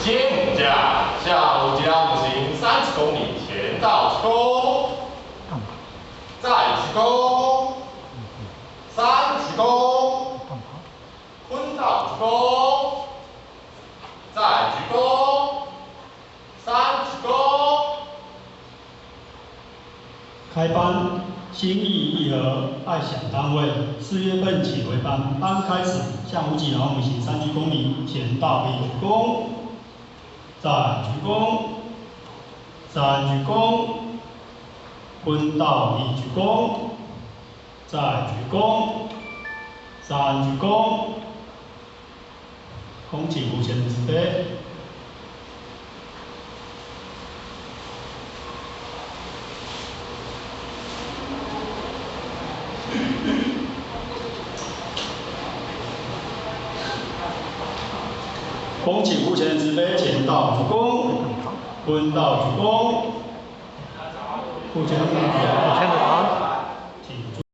接母駕，向五級老母行30公里，前到鞠躬，再鞠躬，三鞠躬，坤道鞠躬，再鞠躬，三鞠躬。開班，心意一和愛想單位，4月份起為班，班開始向五級老母行三鞠躬禮，前到一鞠躬，再鞠躬，三鞠躬，坤道一鞠躬，再鞠躬，三鞠躬，恭請副前人執杯。恭請副前人執杯，前到鞠躬，坤道鞠躬，副前人，請。